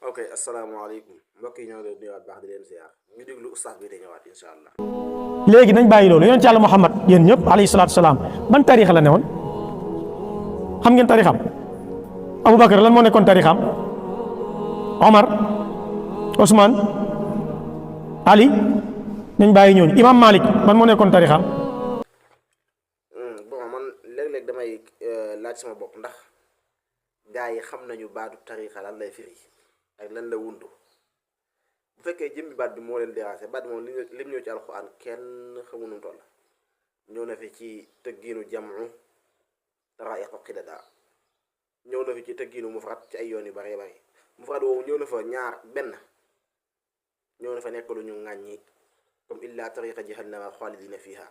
ok asalaamaaleykum mbokk yi ñoo ngi leen di nuyuwaat baax di leen ziar ñu déglu ustaas bi di ñëwaat incha allah. léegi nañ bàyyi loolu yonent yàlla Muhammad yéen ñëpp alayhi salaatu salaam ban tariixa la ne woon xam ngeen tariixam Aboubacar lan moo nekkoon tariixam Omar Ousmane Ali nañ bàyyi ñooñu Imam Malik man moo nekkoon tariixam. bon man léeg-léeg damay laaj sama bopp ndax gaa yi xam nañu baatu tariixa lan lay firi ak lan la wundu bu fekkee jëmmi baat bi moo leen déranger baat bi moom lim ñëw ci alxuraan kenn xamu nu mu toll ñëw na fi ci tëggiinu jamu taraa'iqa qidada ñëw na fi ci tëggiinu mufrad ci ay yoon yu bari bari mufrad woowu ñëw na fa ñaar benn ñëw na fa nekk lu ñu ŋàññi comme illa tariqa jahannama xaalidina fiha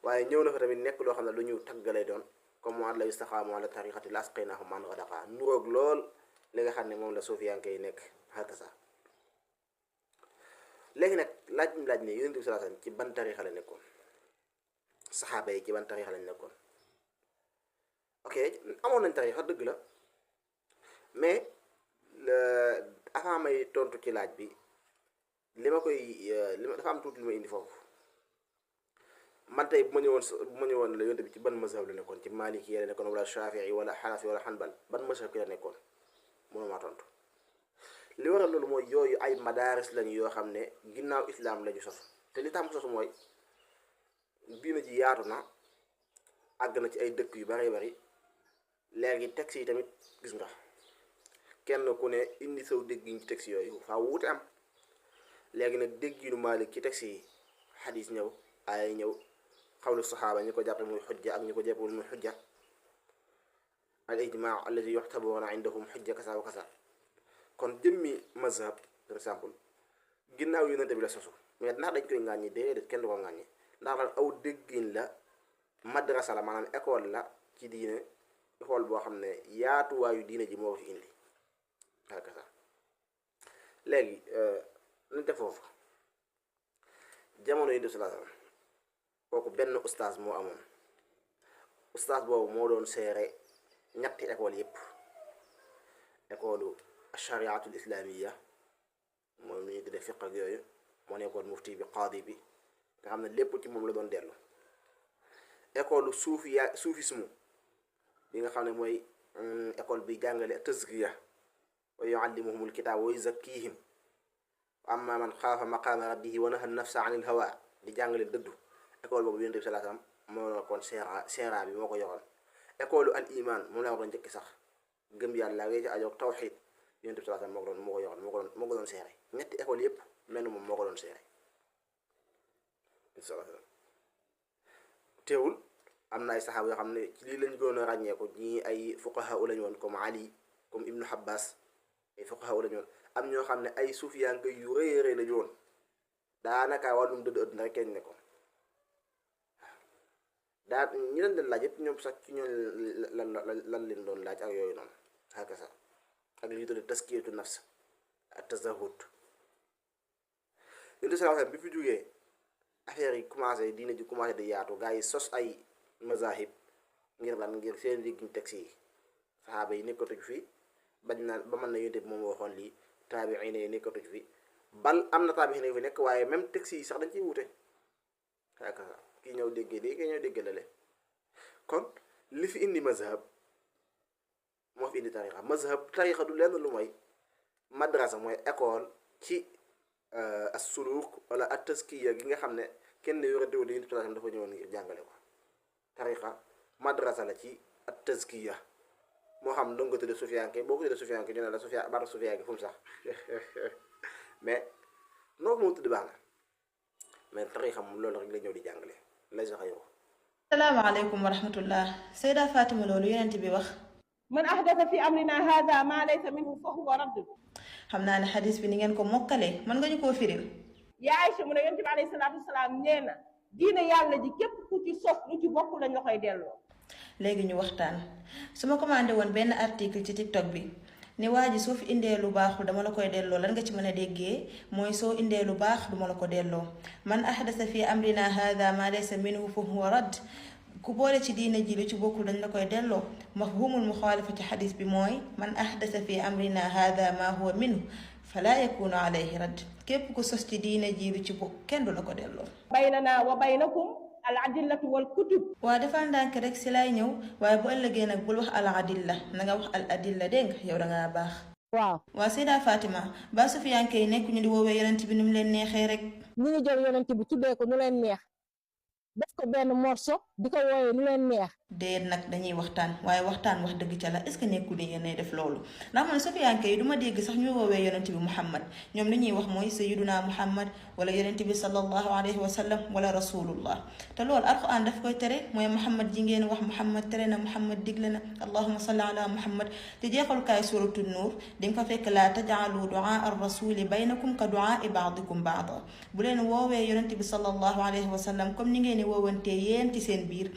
waaye ñëw na fa tamit nekk loo xam ne lu ñu taggalee doon comme mu la istaqaamu ala tariqati la asqaynahum maan ghadaqa nuroog lool li nga xam ne moom la suufiyanke yi nekk hakasa léegi nag laaj bi mu laaj ne yonent bi sallallahu alayhi wasallam ci ban tariqa la nekkoon saxaaba yi ci ban tariqa lañ nekkoon ok amoon nañ tariqa dëgg la mais avant may tontu ci laaj bi li ma dafa am tuuti li ma indi foofu man tey bu ma ñëwoon la yonent bi ci ban mazhab la nekkoon ci maliki la nekkoon wala shafii wala xanafi wala xanbal ban mazhab ki la nekkoon mënu maa tontu li waral loolu mooy yooyu ay madaaris lañu yoo xam ne ginnaaw islaam lañu sos te li tax mu sos mooy diina ji yaatu na àgg na ci ay dëkk yu bari bari léegi texte yi tamit gis nga kenn ku ne indi saw déggiñ ci texte yooyu faa wuute am léegi nag dégginu Maalik ci texte yi xadis ñëw ay ñëw xawlu saxaaba ñi ko jàppe muy xujja ak ñi ko jàppewul muy xujja al ijmaa alladi yuxtabuuna indahum xujja kasa wa kasa kon jëmmi mazhab par exemple ginnaaw yonente bi la sosu mais ndax dañ koy ŋàññi déedéet kenn du ko ŋàññi ndax lan aw déggin la madrasa la maanaam école la ci diine école boo xam ne yaatuwaayu diine ji moo ko fi indi kasa léegi nañ def foofu jamono yi def sallallahu alayhi wasallam kooku benn ustaas moo amoon ustaas boobu moo doon seere ñetti école yépp école chariatul islamiya moom lu ñuy tuddee fiq ak yooyu moo nekkoon mufti bi qaadi bi nga xam ne lépp ci moom la doon dellu école soufisme bi nga xam ne mooy école bi jàngale tazkiya wa yuallimuhumul kitaab wa yuzakkihim amma man xaafa maqaama rabbihi wa naha nafsa anil hawa di jàngale dëddu école boobu yonent bi sallallahu alayhi wasallam moo nekkoon seera bi moo ko yoroon école al iman moom laa ko doon njëkki sax gëm yàlla wee ci ajoog tawxiid yonent bi sallallahu alayhi wasallam moo ko yoroon moo ko doon seere ñetti école yépp mel moom moo ko doon seere teewul am na ay saxaaba yoo xam ne ci lii lañ gën a ràññeeku ñii ay fuqaha u lañu woon comme Ali comme Ibnu Abbas ay fuqaha u lañu woon am ñoo xam ne ay sufiyanke yu rëy rëy lañu woon daanaka wàllum dëdd ëdd rek kenn ne ko daa ñi leen doon laaj yëpp ñoom sax ci ñoom lan leen doon laaj ak yooyu noonu xaka sax ak li ñu tuddee taskiyatu nafs ak tazahud yonent sallallahu alayhi wasallam bi fi jógee affaire yi commencé diine ji commencé di yaatu gaa yi sos ay mazahib ngir lan ngir seen diggiñ texte yi saxaaba yi nekkatuñ fi bañ na ba mën na yonent bi moom waxoon lii taabi'iin yi nekkatuñ fi bal am na taabi'iin yi fi nekk waaye même texte yi sax dañ ciy wute xaka sax kii ñëw déggee lii kii ñëw déggee lale kon li fi indi mazhab moo fi indi tariqa tariqa du lenn lu mooy madrasa mooy école ci as-suluk wala at-taskiya gi nga xam ne kenn yoretewul li dafa ñëwoon ngir jàngale ko tariqa madrasa la ci at-taskiya moo xam danga ko tudde sufiyanke boo ko tudde sufiyanke ñu ne la baatu sufiyanke fu mu sax mais noo ko moo tudd baax na mais tariqa moom loolu rek la ñëw di jàngale lay sax yow. salaamaaleykum wa rahmatullah Sayda Fatima loolu yonent bi wax man ahdasa fi amrina hada ma laysa minhu fa huwa radd. xam naa ne xadis bi ni ngeen ko mokkalee mën nga ñu koo firil. yaa Aysa mu ne yonent bi alayhi salaatu wasalaam nee na diine yàlla ji képp ku ci sos lu ci bokk lañ la koy delloo. léegi ñu waxtaan su ma commandé woon benn article ci TikTok bi ne waa ji soo fi indee lu baaxul dama la koy delloo lan nga ci mën a déggee mooy soo indee lu baax duma la ko delloo man ahdasa fi amrina hada ma laysa minhu fa huwa radd ku boole ci diine ji lu ci bokkul dañ la koy delloo. mafhumul muxaalifa ci xadis bi mooy man ahdasa fi amrina hada ma huwa minhu fala yakunu alayhi radd. képp ku sos ci diine ji lu ci bokk kenn du la ko delloo. baynana wa baynakum al adillatu wal kutub. waa defal ndànk rek si lay ñëw waaye bu ëllëgee nag bul wax al adilla na nga wax al adilla dégg nga yow dangaa baax. waaw waa Seyda Fatima ba Sufiyanke yi nekk ñu di woowee yonent bi ni mu leen neexee rek. ñu ngi jël yonent bi tuddee ko nu leen neex def ko benn morceau di ko woowee nu leen neex. déet nag dañuy waxtaan waaye waxtaan wax dëgg ca la est ce que nekkul ni yéen def loolu ndax man Sufiyanke yi du ma dégg sax ñu woowee yonent bi Muhammad ñoom li ñuy wax mooy sayyiduna Muhammad wala yonent bi sallallahu alayhi wa sallam wala rasulullah te loolu alquran daf koy tere mooy Muhammad ji ngeen wax Muhammad tere na Muhammad digle na allahumma salli ala Muhammad te jeexalukaay suratul nuur di nga fa fekk laa tajaalu duaa ar rasuli baynakum ka duaa baadikum baada bu leen woowee yonent bi sallallahu alayhi wa sallam comme ni ngeen di woowantee yéen ci seen biir.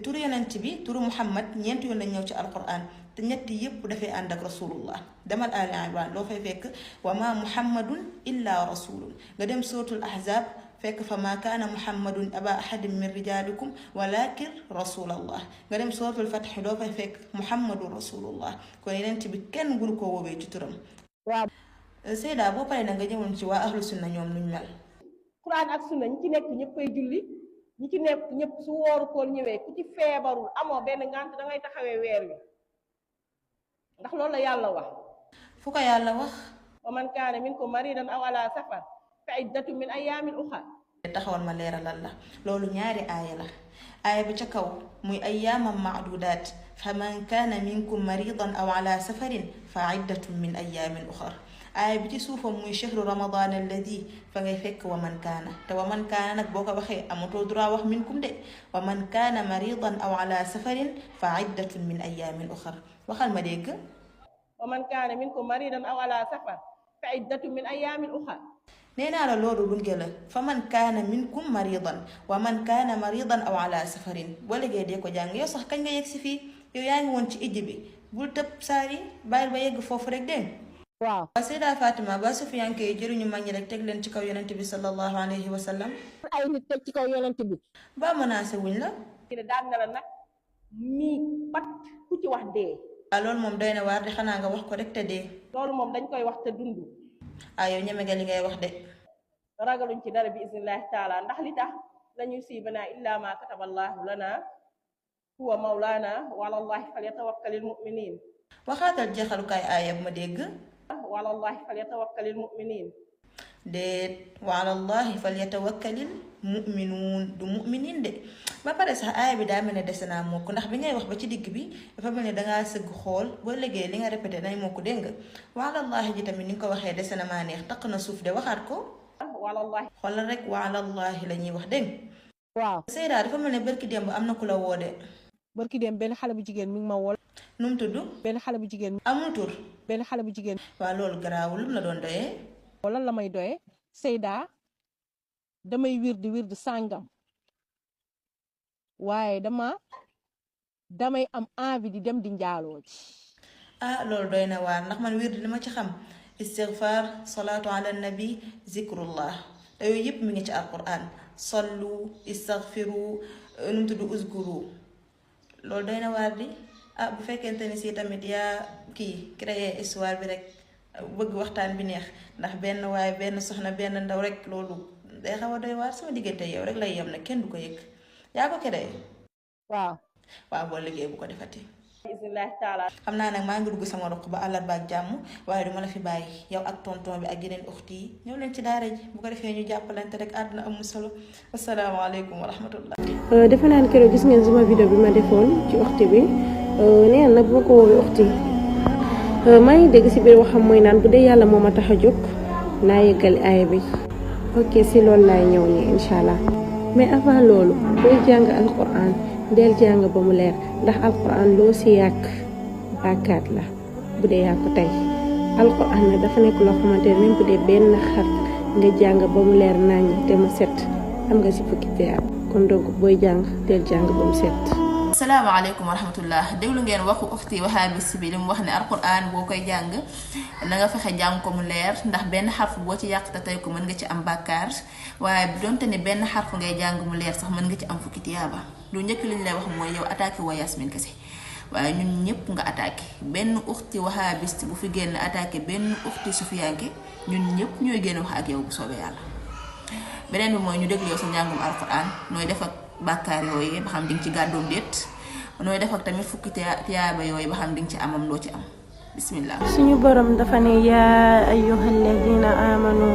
turu yonent bi turu Muhammad ñeenti yoon lañ ñëw ci alquran te ñetti yépp dafay ànd ak rasulullah demal Ali Imran loo fay fekk wa ma muhammadun illa rasulun nga dem suratul ahzab fekk fa ma kaana muhammadun aba ahadin min rijalikum walakin rasulallah nga dem suratul fath loo fay fekk muhammadun rasulullah kon yonent bi kenn gunu ko woowee ci turam. waaw Seyda boo paree na nga ñëwoon ci waa ahlu sunna ñoom luñ mel. Quran ak sunna ñi ci nekk ñëppay julli ñi ci nekk ñëpp su wooru koor ñëwee ku ci feebarul amoo benn ngànt da ngay taxawee weer wi ndax loolu la yàlla wax. fu ko yàlla wax. wa man kaana minkum maridan aw ala safar fa iddatu min ayaamin uxar. taxawal ma leeralal la loolu ñaari aaya la aaya bi ca kaw muy ayyaaman maadudaat fa man kaana minkum maridan aw ala safarin fa iddatun min ayaamin uxar aaya bi ci suufam muy chahru ramadan alladi fa ngay fekk wa man kaana te wa man kaana nag boo ko waxee amatoo droit wax minkum de wa man kaana maridan aw ala safarin fa iddatun min ayaamin uxar waxal ma dégg. wa man kaana minkum maridan aw ala safar fa iddatun min ayaamin uxar. nee naa la loolu lunge la fa man kaana minkum maridan wa man kaana maridan aw ala safarin boo léegi dee ko jàng yow sax kañ nga yegg si fii yow yaa ngi woon ci ijji bi bul tëb saari bàyyil ba yegg foofu rek dégg. waaw waa Seyda Fatima ba Sufiyanke yi jëriñu mag ñi rek teg leen ci kaw yonent bi sallallahu alayhi wa sallam. ay nit teg ci kaw yonent bi. ba menacé wuñ la. daan na la nag mii pat ku ci wax dee. waaw loolu moom doy na waar de xanaa nga wax ko rek te dee. loolu moom dañ koy wax te dund. yow ñeme nga li ngay wax de. ragaluñ ci dara bi isnillahi taala ndax li tax lañu siibana illa ma kataballahu lana huwa mawlana walallahi falyatawakkalil mu'minin. waxaatal jeexalukaay aayab ma dégg. walallahi falyatawakkalil mu'minin. déet walallahi falyatawakkalil mu'minuun du mu'minin de ba pare sax aaya bi daa mel ne dese naa mokk ndax bi ngay wax ba ci digg bi dafa mel ne dangaa sëgg xool boo léegi li nga répété nay mokk dégg nga walallahi ji tamit ni nga ko waxee dese na maa neex taq na suuf de waxaat ko. walallahi xoolal rek walallahi la ñuy wax dégg. waaw Seyda dafa mel ne barki démb am na ku la woo de. barki dem benn xale bu jigéen mi ngi ma wol. nu mu tudd. benn xale bu jigéen. amul tur. benn xale bu jigéen. waaw loolu garaawul lu mu la doon doyee. lan la may doyee Seyda damay wirdi sàngam waaye damay am envie di dem di njaaloo ji. loolu doy na waar ndax man wirdi li ma ci xam istighfar salaatu ala nabi zikrullah te yooyu yëpp mi ngi ci alquran sallu istaghfiru nu mu tudd uzkuru loolu doy na waar di bu fekkente ni si tamit yaa créer histoire bi rek bëgg waxtaan bi neex ndax benn waaye benn soxna benn ndaw rek loolu day xaw a doy waar sama diggante yow rek lay yem nag kenn du ko yëg yaa ko créé. waaw boo liggéey bu ko defati. bismillahi taala. xam naa nag maa ngi dugg sama roq ba àllarba ak jàmm waaye duma la fi bàyyi yow ak tonton bi ak yeneen uxti yi ñëw leen ci daara ji bu ko defee ñu jàppalante rek àdduna amul solo asalaamaaleykum wa rahmatullah. defe naa ne keroog gis ngeen sama vidéo bi ma defoon ci uxti bi nee na bu ma ko woowee uxti maa ngi dégg si biir waxam mooy naan bu dee yàlla moo ma tax a jóg naa yëggali aaya bi ok si loolu laay ñëw nii incha allah mais avant loolu booy jàng alquran del jàng ba mu leer ndax alquran loo si yàq bàkkaat la bu dee yaa ko tey alquran nag dafa nekk loo xamante ne même bu dee benn xar nga jàng ba mu leer naññ te mu set am nga si fukki tiyaab kon donc booy jàng del jàng ba mu set. asalaamaaleykum wa rahmatullah. déglu ngeen waxu uxti wahabis bi li mu wax ne alquran boo koy jàng na nga fexe jàng ko mu leer ndax benn xarfu boo ci yàq te tey ko mën nga ci am bàkkaar waaye donte ne benn xarfu ngay jàng mu leer sax mën nga ci am fukki tiyaaba. lu njëkk li ñu lay wax mooy yow attaqué wa Yasmin kese waaye ñun ñëpp nga attaqué benn uxti wahabis bu fi génn attaqué benn uxti sufiyanke ñun ñëpp ñooy génn wax ak yow bu soobee yàlla. beneen bi mooy ñu déglu yow sa njàngum alquran nooy def ak bàkkaar yooyu ba xam di nga ci gàddoom déet nooy def ak tamit fukki tiyaaba yooyu ba xam di nga ci amam loo ci am bismillah. suñu borom dafa ne yaa ayyuhal ladina amanu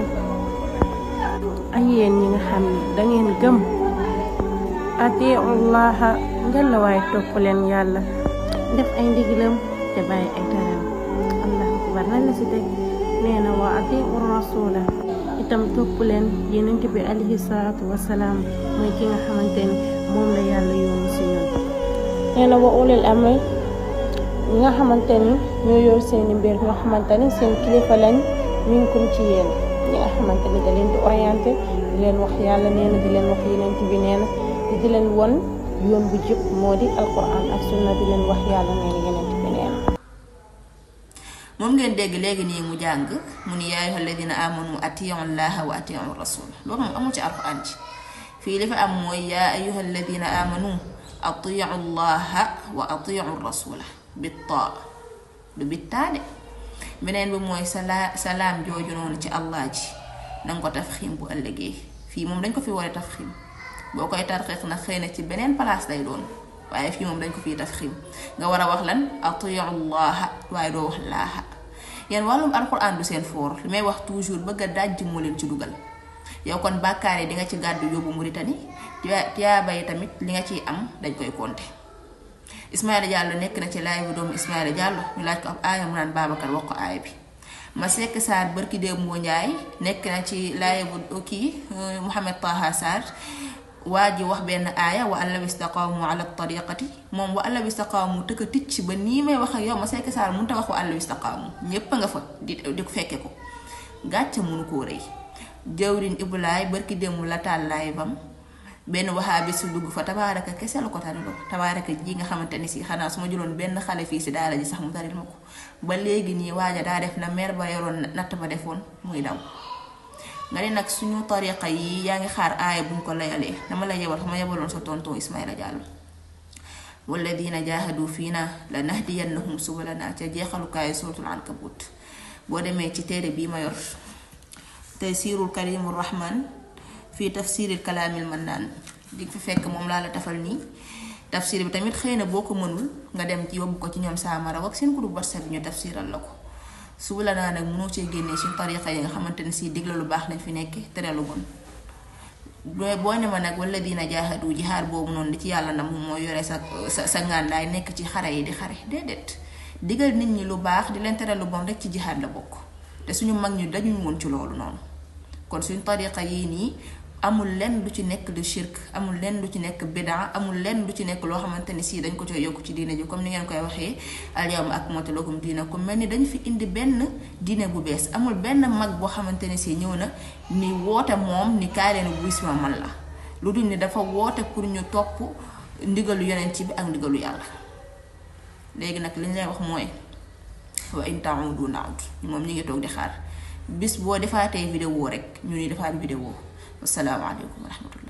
ay yéen ñi nga xam ne dangeen gëm atiu llaha ngeen la waaye topp leen yàlla def ay ndigalam te bàyyi ay tereem. allahu akbar lan la si teg nee na wa atiu rasula itam topp leen yonent bi alayhi salaatu wasalaam mooy ki nga xamante ni moom la yàlla yónni si ñun. nee na wa ulil amri ñi nga xamante ni ñoo yor seeni mbir ñoo xamante ni seen kilifa lañ minkum ci yéen ñi nga xamante ni da leen di orienté di leen wax yàlla nee na di leen wax yonent bi nee na di leen won yoon bu jub moo di alquran ak sunna di leen wax yàlla nee na yonent bi nee na. moom ngeen dégg léegi nii mu jàng mu ni yaa ayyuhal ladina amanu atiu llaha wa atiu rasul loolu moom amul ci alquran ci fii li fa am mooy yaa ayyuhal ladina amanu atiu llaha wa atiu rasula bittaa du bittaa de. beneen bi mooy salaam jooju noonu ci allah ji nanga ko tafxiim bu ëllëgee fii moom dañ ko fi war a tafxiim boo koy tarxiix nag xëy na ci beneen place lay doon waaye fii moom dañ ko fii tafxiim nga war a wax lan atiu llaha waaye doo wax laaha. yéen wàllum alquran du seen foor li may wax toujours bëgg a dajj moo leen ci dugal yow kon bàkkaar yi di nga ci gàddu yóbbu Mauritanie tiyaaba yi tamit li nga ciy am dañ koy compter. Ismaïla Diallo nekk na ci laay bu doomu Ismaïla Diallo ñu laaj ko ab aaya mu naan Babacar wax ko aaya bi. ma sekk Sarr barki démb moo Njaay nekk na ci laay bu kii Mouhamed Taha Sarr waa ji wax benn aaya wa allaw istaqaamu ala tariqati moom wa allaw istaqaamu tëkk a ticc ba nii may wax ak yow ma sekk Sarr mënut a wax wa allaw istaqaamu ñépp a nga fa di ko fekke ko gàcce mënu koo rëy. jawrin ibulaay barki démb la taal laay bam benn waxaabi su dugg fa tabaaraka kese la ko tariloo tabaaraka ji nga xamante ni si xanaa su ma jëloon benn xale fii si daara ji sax mu taril ma ko ba léegi nii waaja daa def na mer ba yoroon natt ba defoon muy daw. nga ne nag suñu tariqa yi yaa ngi xaar aaya buñ ko layalee dama la yebal sama yebaloon sa tonton Ismaïla Diallo walladina jaahadu fiina la nahdiyannahum subulana ca jeexalukaayu suratul ankabut boo demee ci téere bii ma yor Taysiirul Kariimur Rahmaan fii tafsiril kalaamil mannaan di fi fekk moom laa la tafal nii tafsir bi tamit xëy na boo ko mënul nga dem ci yóbbu ko ci ñoom saamara ak seen groupe WhatsApp bi ñu tafsiral la ko suba la naa nag mënoo cee génnee suñu tariqa yi nga xamante ne si digle lu baax lañ fi nekkee tere lu bon boo ne ma nag wala dina jaahadu jihaar boobu noonu li ci yàlla na moom mooy yore sa ngàndaay nekk ci xare yi di xare déedéet digal nit ñi lu baax di leen tere lu bon rek ci jihaar la bokk te suñu mag ñu dañuy woon ci loolu noonu kon suñu tariqa yii nii amul lenn lu ci nekk lu shirk amul lenn lu ci nekk bidaa amul lenn lu ci nekk loo xamante ni si dañ ko coy yokku ci diine ji comme ni ngeen koy waxee al yawma akmaltu lakum diinakum mel ni dañu fi indi benn diine bu bees amul benn mag boo xamante ni si ñëw na ni woote moom ni kaay leen wuy si ma man la lu dul ni dafa woote pour ñu topp ndigalu yonent bi ak ndigalu yàlla. léegi nag li ñu lay wax mooy wa in ta'udu na'ud moom ñu ngi toog di xaar bis boo defaatee vidéo rek ñu ni defaat vidéo. Assalaamu aleykum wa rahmatullah.